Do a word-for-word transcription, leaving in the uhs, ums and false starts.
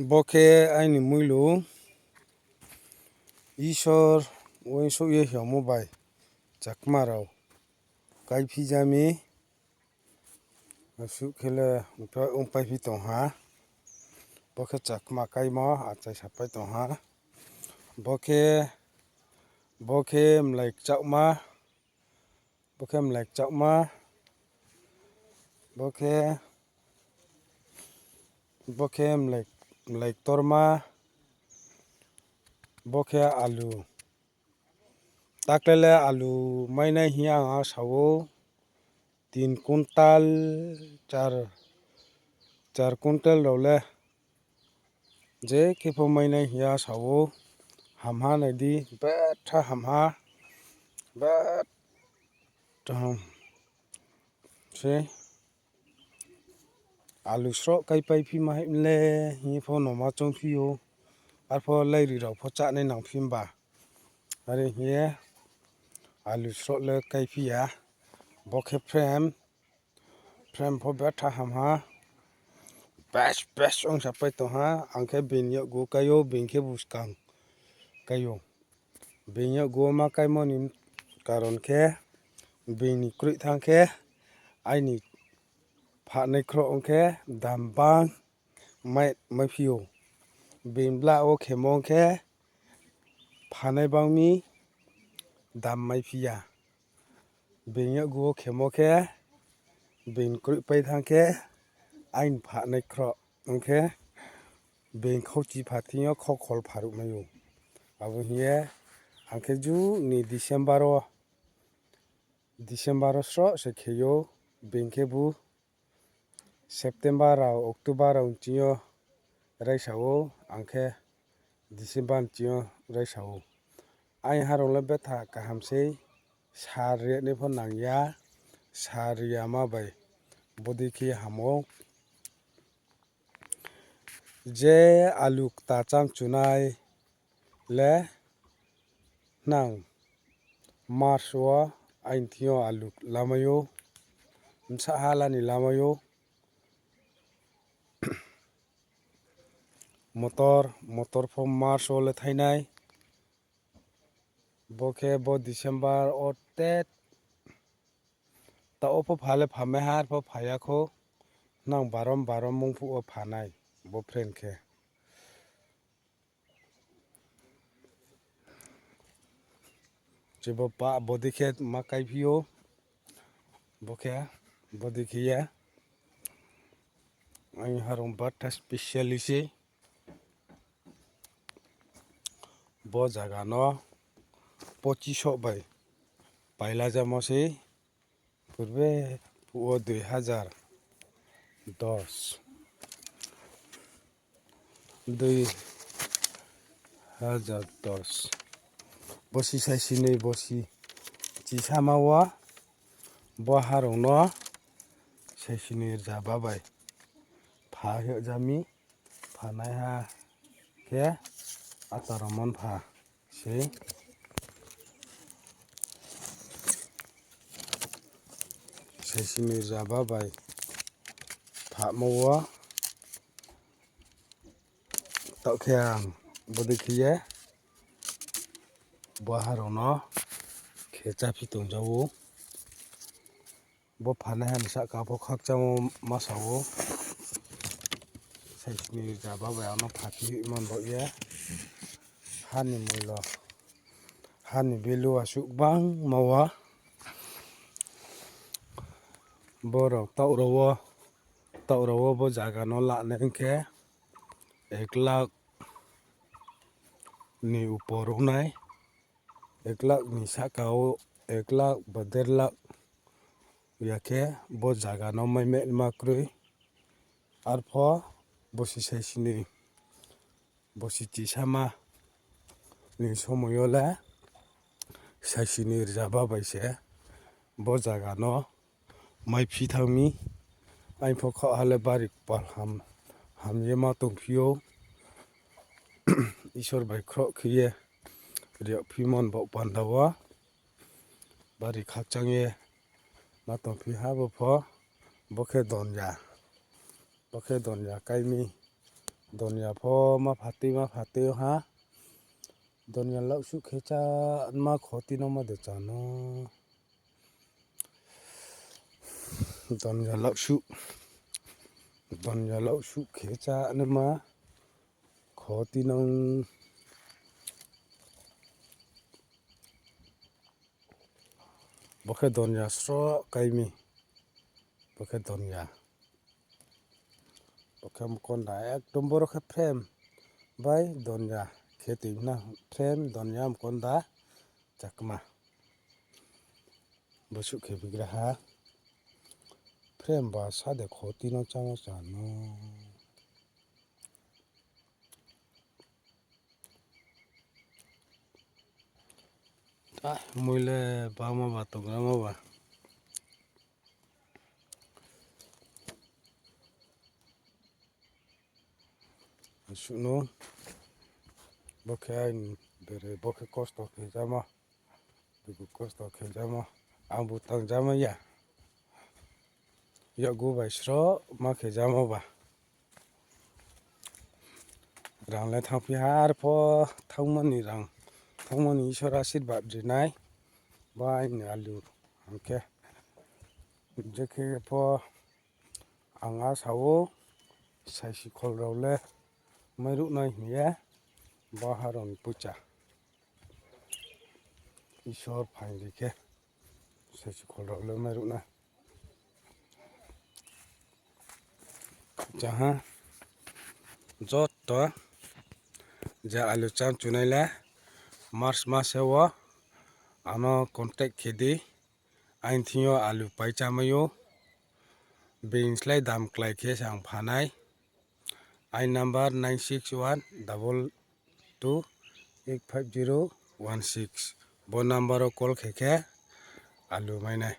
Bo khe aini muilu, Isor uaingsouh ye hingmo bai Chakma rao káiphi ja mi, asuh khe le ongpai-, ongpaiphi tong ha. Bo khe Chakma káimo achai sapai tong ha. Bo khe, bo khe mlai kchaohma, bo khe mlai kchaohma, bo khe, bo khe mlai, mlai ktorma, bo khe alu. Takle le alu mainai hing ye ang asa ou, tin kuntal, char, char kuntal rao le je khe pho mainai hing ye asa ou. Hamha nai di, betha hamha, betha ham se. Alu sroh káipaiphi ma hing le hing ye pho noma choungphi ou, arpho lairi rao pho chánai nangphi himba. Are hing ye alu sroh le káiphi ya. Bo khe phrem, phrem pho betha hamha, best, best ong sapai tong ha. Ang khe being yakgu kai ou, being khe buskang kai ou. Being yakgu wo ma kaimo ni karon khe, being ni kroih thanng khe, aini phahnai khroh ong khe dam bang mai, maiphi ou. Being blah wo khemo ong khe, phanai bang mi dam maiphi ya. Being yakgu wo khemo khe, being kroihpai thanng khe, aini phahnai khroh ong khe, being khauchi pha thing yo khaukhol pharuh mai ou. Abo hing ye, ang khe jug ni December wo, December wo sroh se khe ou, being khe bu September rao, October rao nching yo raisa ou, ang khe December nching yo raisa ou. Aini harong le betha kaham sei, sar ri nai pho nang ya, sar ri ya ma bai bodei khe ham ou. Je alu kta chang chunai le nang March wo aini thing yo alu lamai ou, bsa hala ni lamai ou. Motor, motor pho March wo le thai nai. Bo khe bo December wo te, taoh wo pho pha le phamai ha, arpho pha ya khou. Nang barom barom mungphuh wo pha nai, bo phrem khe. Je bo pa bodei khe ma káiphi ou, bo khe bodei khe ye. Aini harong betha specially se. Bo zaga no pochisoh bai pailajamo se, purbe phuh wo dui hajar dos, dui hajar dos, bosi saisinoi bosi chisama wo bo harong no saisinoi rzaba bai pha hoih ja mi. Phanaiha khe ataro monpha se. Saisinoi rzaba bai phamo wo. Taoh khe ang bodei khe ye bo harong no khe cháphi tongja ou. Bo phanaiha ni sahka pho khakchangmo ma sa ou. Saisinoi rzaba bai ano phaphi hoihmo ni baoh ye. Ha ni muilo, ha ni value asuh gbangma wo. Bo rao taoh rao wo, taoh rao wo bo zaga no lanai hing khe ek lakh ni upor ong nai, ek lakh ni sahka wo, ek lakh ba der lakh ya khe bo zaga no mai ma kroi. Arpho bosi saisinoi, bosi chisama ni somoi yo le saisinoi rzaba bai se bo zaga no maiphi thanng mi. Aini pho khaoh ha le bari kpal ham, ham ye ma tongphi ou. Isor bai khroh khe ye riagphimo ni baoh panda wo bari khakchang ye ma tongphi ha bo pho. Bo khe donya, bo khe donya kái mi. Donya pho ma phatui ma phatui ha. Donya laohsuh khe chá ma khoti no ma de chá no. Donya laohsuh. Donya laohsuh khe chá no ma khoti no. Bo khe donya sroh kai mi. Bo khe donya. Bo khe mkonda ekdom boro khe phrem bai donya khe tui na phrem donya mkonda chakma. Bo suh khe bigra ha. Phrem ba sa de khoti no chámo chá no. Ah, mui le bangma ba tongrama ba. Suh no, bo khe aini bere, bo khe kosto khe jamo. Dugu kosto khe jamo. Ang bu tang jamo ya. Yakgu bai sroh ma khe jamo ba. Rang le thangphi ha, arpho thangmo ni rang, thangmo ni Isor asirbad rinai. Bo aini alu, ang khe, je khe pho ang asa ou, saisi khol rao le mairuh nai hing ye, bo ha rao ni poicha. Isor phaing ri khe, saisi khol rao le mairuh nai. Jaha joto je alu chá chunai le March mase wo ano contact khe di. Aini thing yo alu pai chámai ou. Being slái dam klái khe se ang phanai. Aini number nine six one double two eight five zero one six. Bo number wo call khe khe alu mai nai.